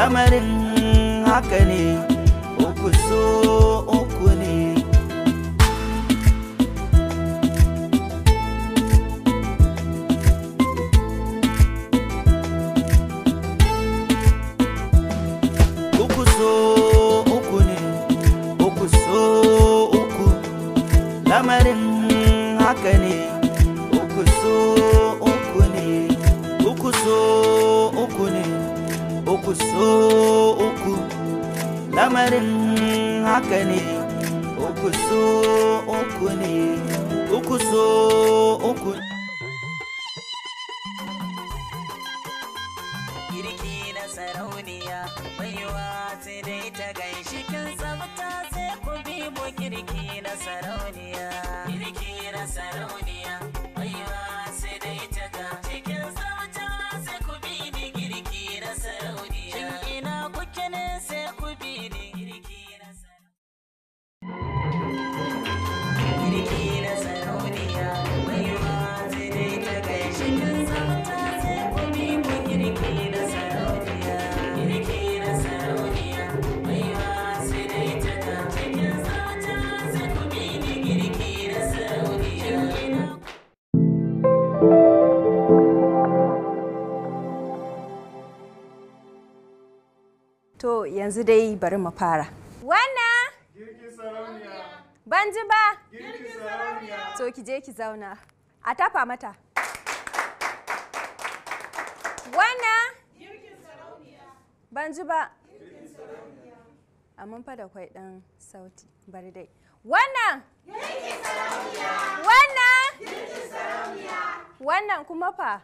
Lamarin haka ne, uku so uku ne. Uku so uku ne, uku so uku. Lamarin haka ne, uku so uku ne, uku so uku ne, uku so uku. Lamarin haka ne, uku so uku ne, uku so uku. Girki na sarauniya, baiwa sai dai ta gaishe kin tsafta, sai ku bi mu girki na sarauniya. Girki na sarauniya, baiwa sai dai ta ga cikin tsafta, sai ku bi ni girki na sarauniya. Shin ina kuke ne, sai ku bi ni girki na sarauniya. Girki na sarauniya, baiwa sai dai ta gaishe kin tsafta, sai ku bi mu girki na sarauniya. Girki na sarauniya, baiwa sai dai ta ga cikin tsafta, sai ku bi ni girki na sarauniya. Shin ina To yanzu dai bari mu fara. Wannan? Girkin sarauniya. Ban ji ba. Girkin sarauniya. To ki je ki zauna. A tafa mata. Wannan? Ban ji ba. Amma fa da kwai ɗan sauti. Bari dai. Wannan? Wannan? Wannan kuma fa?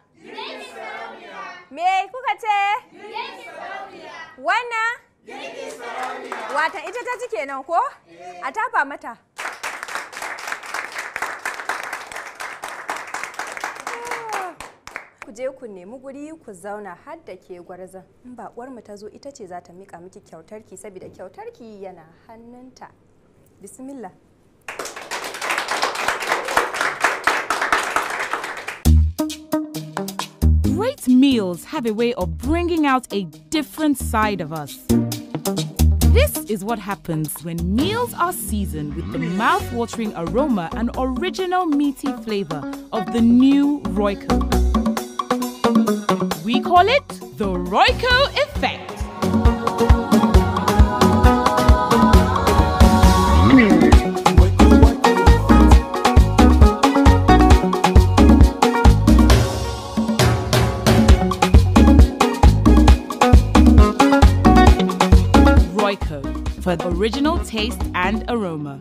Me kuka ce? Wannan? Watan ita ta ji kenan ko? A tafa mata. Ku je ku nemi guri ku zauna har da ke gwarzon. In baƙuwar mu ta zo, ita ce za ta miƙa miki kyautarki, saboda kyautarki yana hannunta. Bismillah. Great meals have a way of bringing out a different side of us. This is what happens when meals are seasoned with the mouth-watering aroma and original meaty flavor of the new Royco. We call it the Royco Effect. Royco, for the original taste and aroma.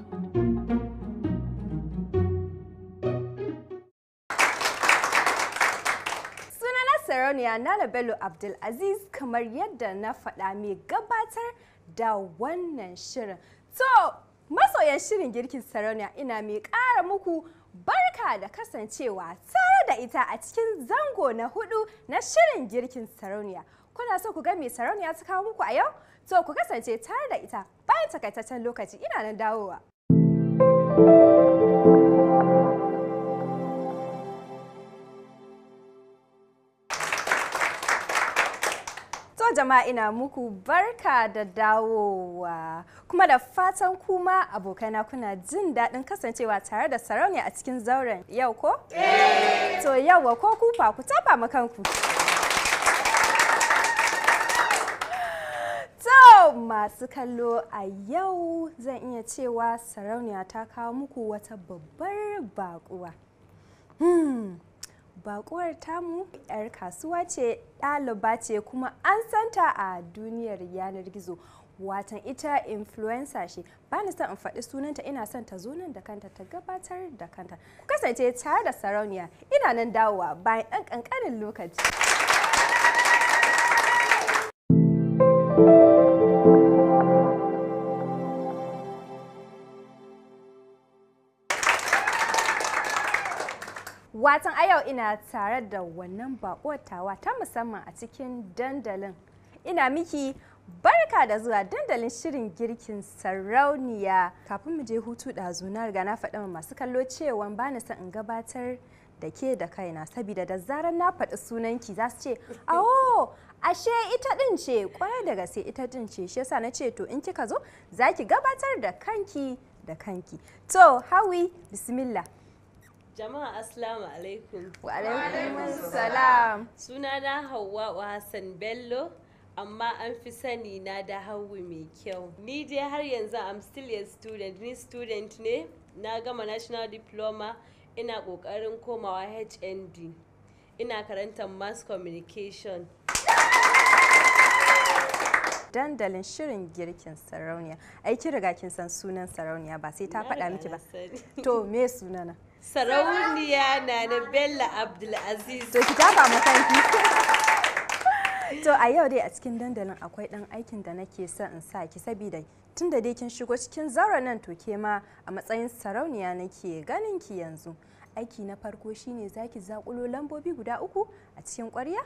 Sunana Sarauniya Nana Bello Abdulaziz, kamar yadda na faɗa, mai gabatar da wannan shirin. To, masoyan shirin girkin sarauniya, ina mai ƙara muku barka da kasancewa tare da ita a cikin zango na hudu na shirin girkin sarauniya. Kuna so ku ga me sarauniya ta kawo muku a yau? To ku kasance tare da ita bayan takaitaccen lokaci, ina nan dawowa. To jama'a, ina muku barka da dawowa, kuma da fatan kuma abokaina kuna jin daɗin kasancewa tare da sarauniya a cikin zauren yau, ko? To yauwa, ko kufa ku tafa ma kanku. To masu kallo, a yau zan iya cewa sarauniya ta kawo muku wata babbar baƙuwa. Baƙuwar tamu 'yar kasuwa ce, ɗaliba ce, kuma an santa a duniyar yanar gizo. Watan ita influencer ce. Ba ni son in faɗi sunanta, ina son ta zo nan da kanta ta gabatar da kanta. Ku kasance tare da sarauniya, ina nan dawowa bayan ɗan ƙanƙanin lokaci. Watan a yau ina tare da wannan baƙuwar tawa ta musamman a cikin dandalin. Ina miki barka da zuwa dandalin shirin girkin sarauniya. Kafin mu je hutu ɗazu, na riga na faɗa masu kallo cewa ba na son in gabatar da ke da kaina, saboda da zarar na faɗi sunanki za su ce, "Awo, Ashe ita din ce, kwarai da gaske ita din ce, shi yasa na ce to in kika zo za ki gabatar da kanki da kanki. To Hawi, bismillah. Jama'a assalamu alaikum. Wa alaikum salam. Sunana Hauwa'u Hassan Bello, amma an fi sani na da Hauwi mai kyau. Ni dai har yanzu I'm still a student. Ni student ne, na gama national diploma, ina kokarin komawa HND. Ina karantar mass communication. Dandalin shirin girkin sarauniya. Ai kin riga kin san sunan sarauniya ba sai ta Na faɗa riga miki na ba. sani. To me sunana? Sarauniya na Bello Abdulaziz. To ki tafa ma kanki. To a yau dai a cikin dandalin akwai ɗan aikin da nake son in sa ki saboda tun da dai kin shigo cikin zauren nan to ke ma a matsayin sarauniya nake ganin ki yanzu. Aiki na farko shine zaki zakulo lambobi guda uku a cikin ƙwarya.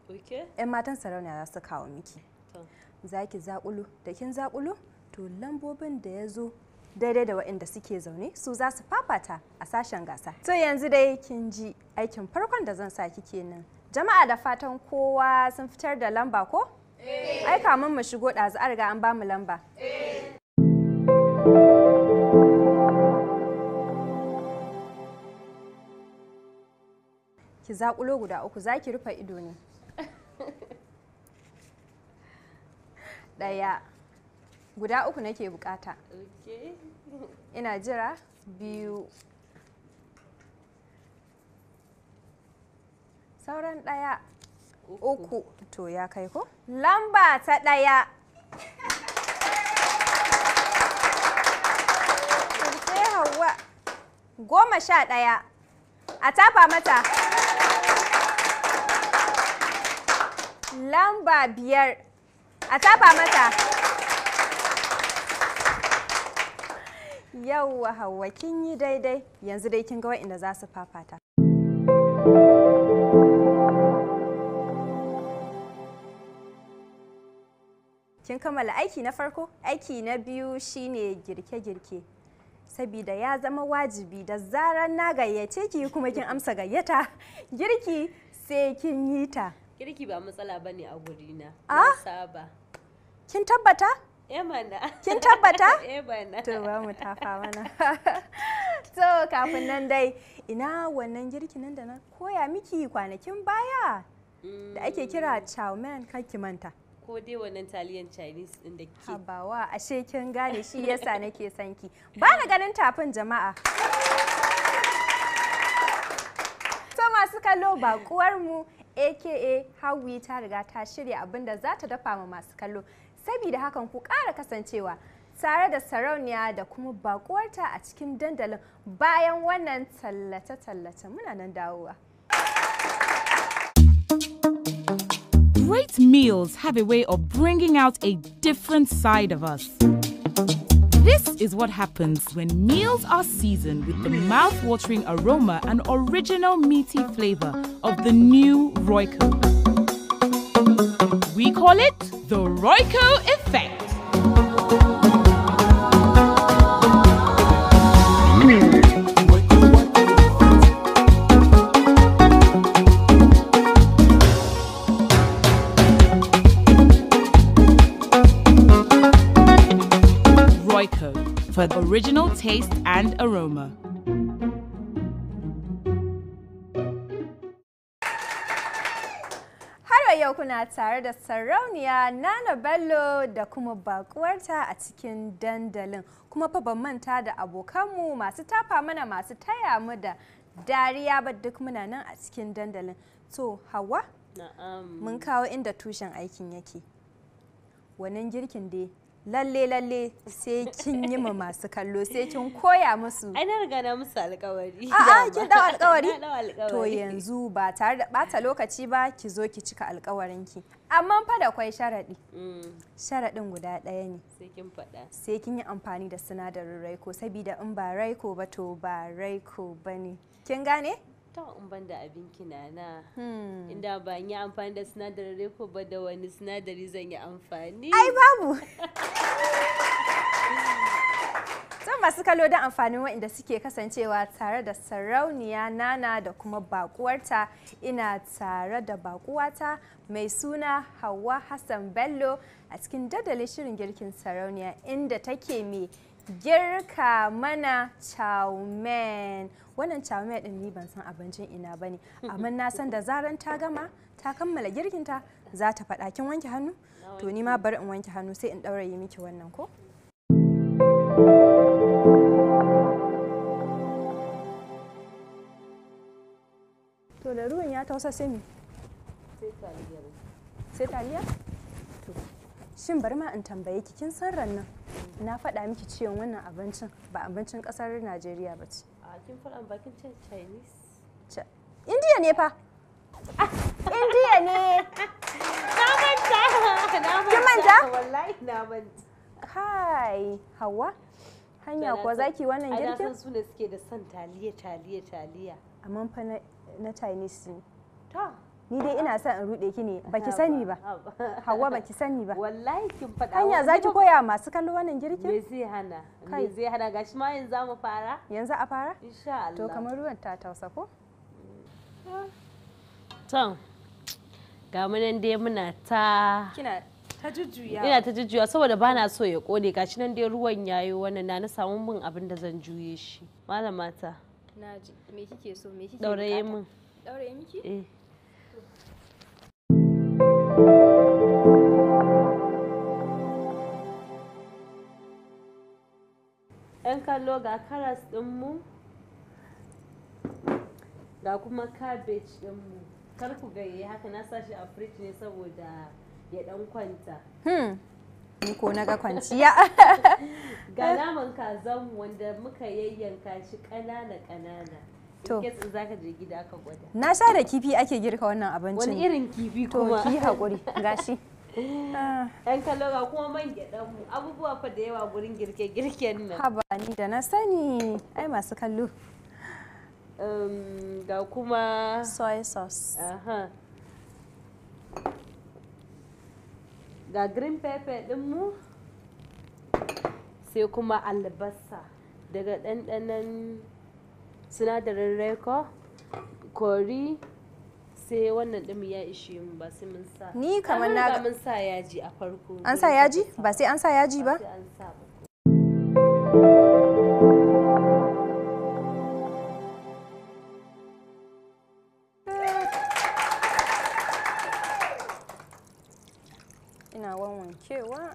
Okay? 'Yan matan sarauniya za su kawo miki. To. Zaki zakulo da kin zakulo to lambobin da ya zo daidai da waɗanda suke zaune su za su fafata a sashen gasa. To yanzu dai kin ji aikin farkon da zan sa ki kenan. Jama'a da fatan kowa sun fitar da lamba ko? Ai kamun mu shigo ɗazu an riga an bamu lamba. Ki zakulo guda uku za ki rufe ido ne. Ɗaya. Guda uku nake bukata. Okay. Ina jira biyu. Sauran ɗaya. Uku. To ya kai ko? Lamba ta ɗaya. Sai Hauwa. 11. A tafa mata. Lamba 5. A tafa mata. Yauwa Hauwa kin yi daidai yanzu dai kin ga waɗanda za su fafata. Kin kammala aiki na farko, aiki na biyu shine girke-girke. Sabida ya zama wajibi da zarar na gayyace ki kuma kin amsa gayyata girki sai kin yi ta. Girki ba matsala bane a gurina. Ah? Na saba. Kin tabbata? Eh mana. Kin tabbata? Eh mana. To ba mu tafa mana. To kafin nan dai ina wannan girki nan da na koya miki kwanakin baya da ake kira chow mein kar ki manta. Ko dai wannan taliyan Chinese din da ke Habawa ashe kin gane shi yasa nake son ki. Ba na ganin tafin jama'a. To masu kallo bakuwar mu aka Hawi ta riga ta shirya abin da za ta dafa ma masu kallo. Saboda hakan ku ƙara kasancewa tare da sarauniya da kuma bakuwarta a cikin dandalin bayan wannan tallace-tallace muna nan dawowa. Great meals have a way of bringing out a different side of us. This is what happens when meals are seasoned with the mouth-watering aroma and original meaty flavor of the new Royco. We call it the Royco effect. Royco for the original taste and aroma. Har wa yau kuna tare da sarauniya Nana Bello da kuma bakuwarta a cikin dandalin. Kuma fa ban manta da abokanmu masu tafa mana masu taya mu da dariya ba duk muna nan a cikin dandalin. To Hauwa Na'am. mun kawo inda tushen aikin yake. Wannan girkin dai lalle lalle sai kin yi ma masu kallo sai kin koya musu. Ai na riga na musu alƙawari. A'a kin dau alƙawari? Na dau alƙawari. To yanzu ba tare da bata lokaci ba ki zo ki cika alƙawarinki. Amma fa da kwai sharaɗi. Sharaɗin guda ɗaya ne. Sai kin faɗa. Sai kin yi amfani da sinadarin raiko sabida in ba raiko ba to ba raiko ba ne. Kin gane? To in ban da abinki na. Inda ban yi amfani da sinadarin reko ba da wani sinadari zan yi amfani. Ai babu. To Masu kallo, da amfanin waɗanda suke kasancewa tare da Sarauniya Nana da kuma bakuwarta, ina tare da bakuwata mai suna Hauwa Hassan Bello a cikin dandalin shirin girkin Sarauniya, inda take mai girka mana chow mein. Wannan chow mein din ni ban san abincin ina bane, amma na san da zaran ta gama, ta kammala girkinta, za ta faɗa. Kin wanke hannu? To, ni ma bari in wanke hannu sai in ɗauraye miki wannan ko. To, da ruwan ya tausa sai me? Sai taliyar. Sai taliya? To, shin bari ma in tambaye ki, kin san ran nan na faɗa miki cewa wannan abincin ba abincin ƙasar Najeriya ba ce? A kin faɗa, bakin cin Chinese. Indiya ne fa. Indiya ne. Na manta. Na Kin manta? Wallahi na manta. Kai, Hauwa. Hanya kuwa zaki wannan Ai na san girkin? su ne suke da son taliya, taliya, taliya. Amma fa na Chinese ne. To. Ni dai ina son in ruɗe ki ne, baki sani ba. Hauwa, baki sani ba. Wallahi kin faɗa. Hanya zaki koya masu kallo wannan Me girkin? zai hana? Kai. Me zai hana? Gashi ma yanzu za mu fara? Yanzu a fara? Insha Allah. To, kamar ruwan ta tausa ko? To. Ga mu nan dai muna ta Kina ta jujjuya. Ina ta jujjuya saboda bana so ya kone. Gashi nan dai ruwan yayi wannan, na samu min abin da zan juye shi. Malama ta. Naji, me kike so, me kike Dauraye bukata? min. Dauraye miki? Eh. Yan kallo, ga karas ɗinmu, ga kuma cabbage ɗinmu. Kar ku gayye haka, na sa shi a fridge ne saboda ya ɗan kwanta. Ni ko na ga kwanciya. Ga naman kazanmu wanda muka yayyanka shi ƙanana ƙanana. To. In case in zaka je gida ka gwada. Na sha da kifi ake girka wannan abincin. Wani irin kifi To, kuma? ki haƙuri, gashi. Ah, Yan kallo, ga kuma man gyaɗanmu. Abubuwa fa da yawa gurin girke-girken nan. Haba, ni da na sani, ai masu kallo. Ga kuma Soy sauce. Aha. Ga green pepper ɗinmu, sai kuma albasa daga ɗanɗanon sinadarin Royco, kori, sai wannan ɗin ya ishe mu, ba sai mun sa. Ni kamar Ai, mun na riga ga- mun sa yaji a farko. An sa yaji? Ba sai an sa yaji ba? Sai an sa ba. Ina wanwankewa.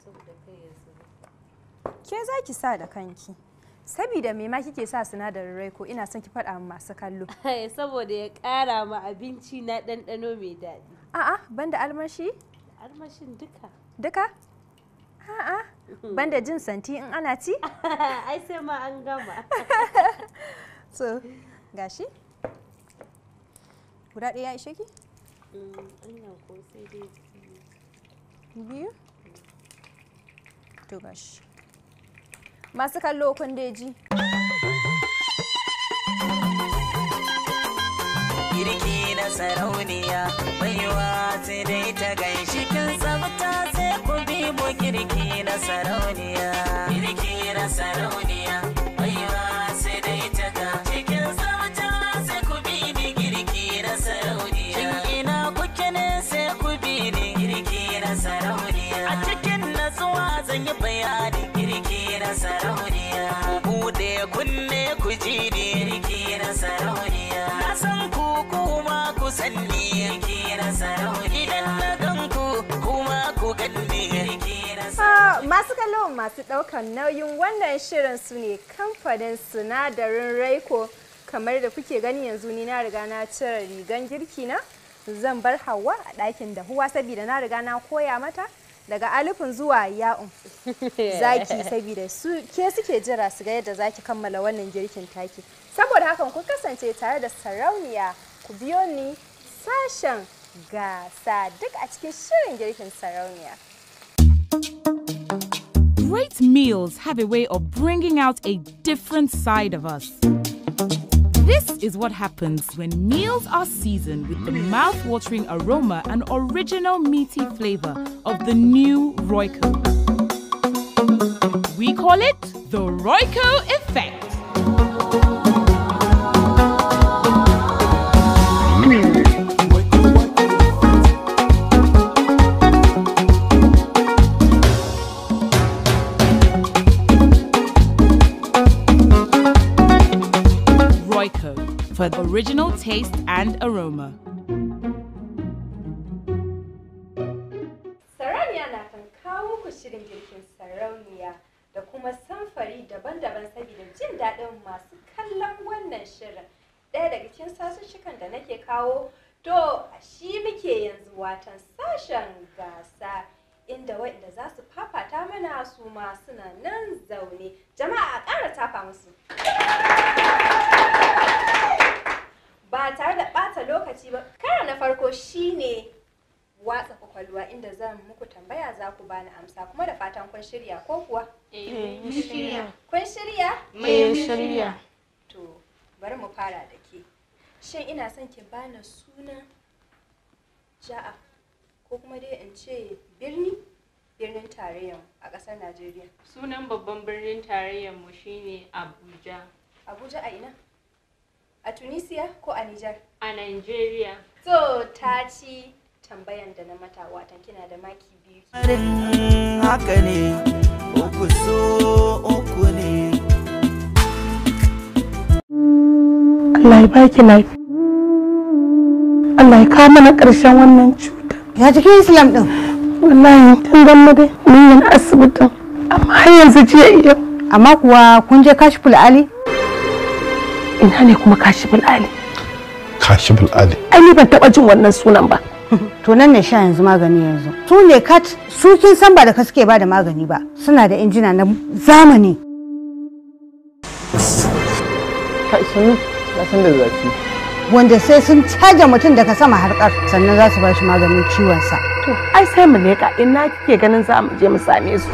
Saboda kai ya zuba. Ke za ki sa da kanki. Sabida me ma kike sa sinadarin Royco, ina son ki faɗa min masu kallo. Saboda ya ƙara ma abinci na ɗanɗano mai daɗi. A'a, banda almashi? Armashin duka. Duka? A'a, banda jin santi in ana ci? Ai sai ma an gama. So, gashi. Guda ɗaya ya ishe ki? Anya ko sai dai biyu. Biyu? To, gashi. Masu kallo, kun dai ji. Girki na sarauniya, baiwa sai dai ta ganshi kin tsafta, sai ku bi mu girki na sarauniya. Girki na sarauniya, baiwa sai dai ta ga cikin tsafta, sai ku bi ni girki na sarauniya. Shin ina kuke ne? Sai ku bi ni girki na sarauniya. A cikin natsuwa zan yi bayani girki na sarauniya. Ku bude kunne ku ji ni girki na sarauniya. Na san ku, kuma ku san ni girki na sarauniya. Idan na gan ku, kuma ku gan ni girki na Ah, masu kallo, masu ɗaukan nauyin wannan shirin su ne kamfanin sinadarin Royco. Kamar da kuke gani yanzu, ni na riga na cire rigan girki na, zan bar Hawa a ɗakin dahuwa saboda na riga na koya mata daga alifin zuwa ya'un zaki, saboda su ke suke jira su ga yadda zaki kammala wannan girkin taki. Saboda hakan, ku kasance tare da Sarauniya, ku biyo ni sashen gasa duk a cikin shirin girkin Sarauniya. Great meals have a way of bringing out a different side of us. This is what happens when meals are seasoned with the mouth-watering aroma and original meaty flavor of the new Royco. We call it the Royco Effect. Royco, for the original taste and aroma. Sarauniya na kan kawo ku shirin girkin sarauniya da kuma samfari daban-daban saboda jin daɗin masu kallon wannan shirin. Ɗaya daga cikin sasussukan da nake kawo to shi muke yanzu watan sashen gasa inda waɗanda za su fafata mana su ma suna nan zaune. Jama'a a ƙara tafa musu. Ba tare da ɓata lokaci ba, karo na farko shine watsa kwakwalwa inda zan muku tambaya za ku bani amsa kuma da fatan kun shirya ko kuwa? Kun shirya? Mun shirya. To bari mu fara da ke. Shin ina son ki bani sunan ja'a ko kuma dai in ce birni birnin tarayyar a ƙasar Najeriya. Sunan babban birnin tarayyar mu shine Abuja. Abuja a ina? A Tunisia ko a Nijar? A Nigeria. So ta ci tambayan da na mata watan kina da maki 2. Lamarin haka ne, uku so uku ne. Allah ya baki lafiya. Allah ya kawo mana ƙarshen wannan cuta. Ya jikin Islam din? Wallahi tun dan mu dai mun yi asibitin amma har yanzu jiya yau. Amma kuwa kun je Kashiful Ali? Ina ne kuma Kashiful Ali? Kashiful Ali. Ai ni ban taɓa jin wannan sunan ba. To nan ne sha yanzu magani yanzu. Su ne kat su kin san ba da ka suke ba da magani ba. Suna da injina na zamani. Kai sanu, na san da zafi. Wanda sai sun caja mutum daga sama har ƙar sannan za su ba shi maganin ciwon sa. To ai sai mu leƙa ina kike ganin za mu je mu same su.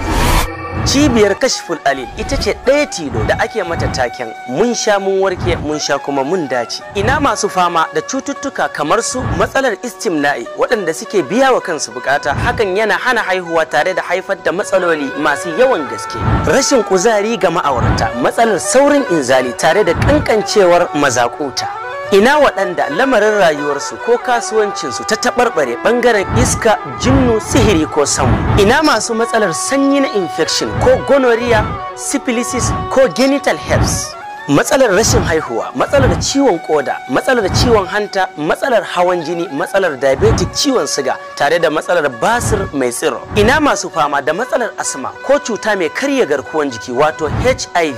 Cibiyar Kashful Alil ita ce ɗaya tilo da ake mata taken mun sha mun warke mun sha kuma mun dace. Ina masu fama da cututtuka kamar su matsalar istimna'i waɗanda suke biya wa kansu bukata hakan yana hana haihuwa tare da haifar da matsaloli masu yawan gaske. Rashin kuzari ga ma'aurata, matsalar saurin inzali tare da kankancewar mazakuta. Ina waɗanda lamarin rayuwarsu ko kasuwancinsu ta taɓarɓare ɓangaren iska, jinnu, sihiri ko samu. Ina masu matsalar sanyi na infection ko gonorrhea, syphilis ko genital herpes. Matsalar rashin haihuwa, matsalar ciwon koda, matsalar ciwon hanta, matsalar hawan jini, matsalar diabetic ciwon siga, tare da matsalar basir mai tsiro. Ina masu fama da matsalar asma ko cuta mai karya garkuwan jiki wato HIV.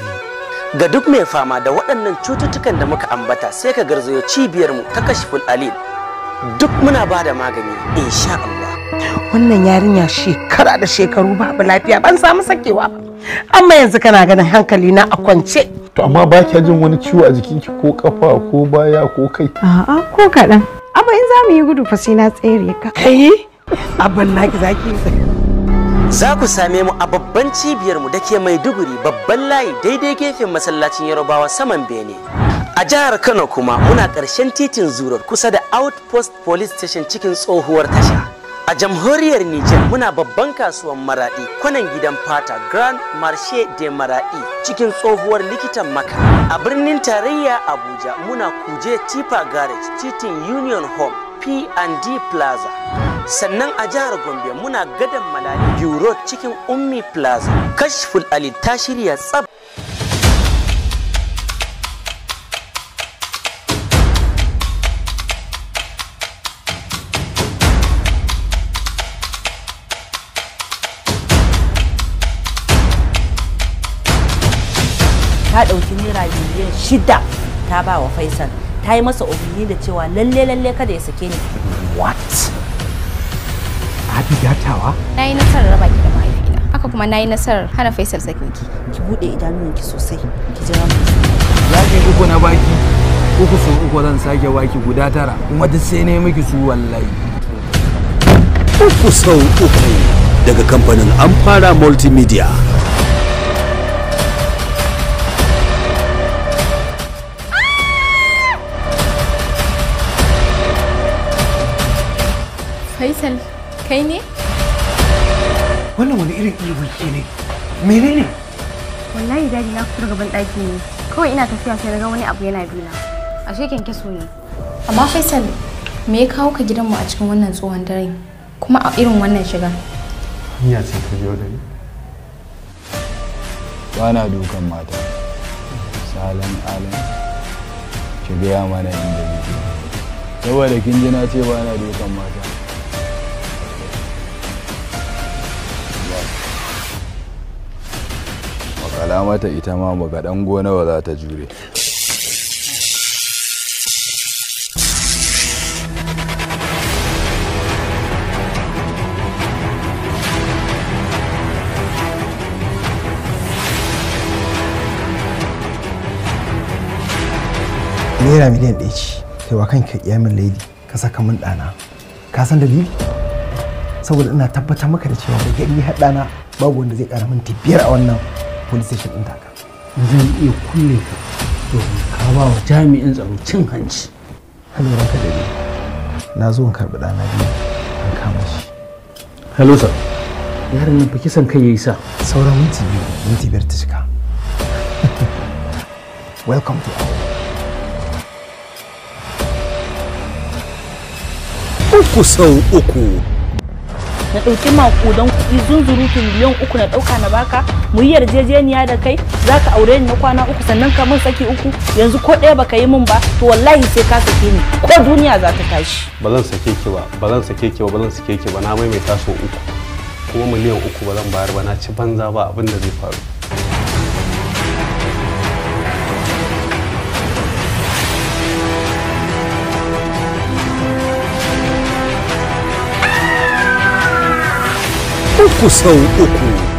Ga duk mai fama da waɗannan cututtukan da muka ambata sai ka garzayo cibiyarmu ta Kashful Alil. Duk muna ba da magani insha Allah. Wannan yarinya shekara da shekaru babu lafiya ban samu sakewa ba. Amma yanzu kana ganin hankali na a kwance. To amma ba kya jin wani ciwo a jikinki ko kafa ko baya ko kai? A'a ko kaɗan. Amma in za mu yi gudu fa sai na tsere ka. Kai? Abban naki zaki. Za ku same mu a babban cibiyarmu da ke Maiduguri babban layi daidai gefen masallacin Yarobawa saman Bene. A jihar Kano kuma muna ƙarshen titin Zurar kusa da Outpost Police Station cikin tsohuwar tasha. A jamhuriyar Nijar muna babban kasuwan Maradi kwanan gidan fata Grand Marche de Maradi cikin tsohuwar likitan Maka. A birnin tarayya Abuja muna Kuje Tipa Garage titin Union Home P&D Plaza. Sannan a jihar Gombe muna gadan Malali Bureau cikin Ummi Plaza. Kashful Ali ta shirya tsab. Ta ɗauki naira miliyan 6 ta ba wa Faisal, ta yi masa umarni da cewa lalle lalle kada ya sake ni. What? Abigatawa? Na yi nasarar raba ki da mahaifina. Haka kuma na yi nasarar hana Faisal sakin ki. Ki buɗe idanuwanki sosai, ki jira mu. Zaki uku na baki, uku sau uku zan sake baki guda tara, kuma duk sai ne miki su wallahi. Uku sau uku daga kamfanin Amfara Multimedia. Faisal, kai ne? Wannan wani irin ihu ke ne? Menene? Wallahi daddy na fito daga banɗaki ne. Kawai ina tafiya sai na ga wani abu yana bina. Ashe kyankyaso ne. Amma Faisal, me ya kawo ka gidanmu a cikin wannan tsohon daren? Kuma a irin wannan shiga? Hanya ce ta biyo da ni. Ba na dukan mata. Salon alin. Ki gaya mana inda muke. Saboda kin ji na ce ba na dukan mata. Makala mata ita ma muga dan gona ba za ta jure. Naira miliyan 1 ce kai wa kanka kiyamin lady ka saka min ɗana. Ka san dalili? Saboda ina tabbatar maka da cewa da gari har ɗana babu wanda zai ƙara minti 5 a wannan police station ɗin taka. Zan iya kulle ka domin ka ba wa jami'in tsaro cin hanci. Hello ranka dade. Na zo in karɓi ɗana biyu an kama shi. Hello sir. Yaron nan fa kisan kai yayi sa. Sauran minti 2, minti 5 ta cika. Welcome to our 3 sau 3. Na ɗauki maƙudan kuɗi zunzurutu miliyan 3 na ɗauka na baka, mu yi yarjejeniya da kai za ka aure ni na kwana 3 sannan ka min saki 3, yanzu ko ɗaya baka yi min ba to wallahi sai ka sake ni ko duniya za ta tashi. Ba zan sake ki ba, ba zan sake ki ba, ba zan sake ki ba, na maimaita sau 3 kuma miliyan 3 ba zan bayar ba, na ci banza ba abin da zai faru. 3 sau 3.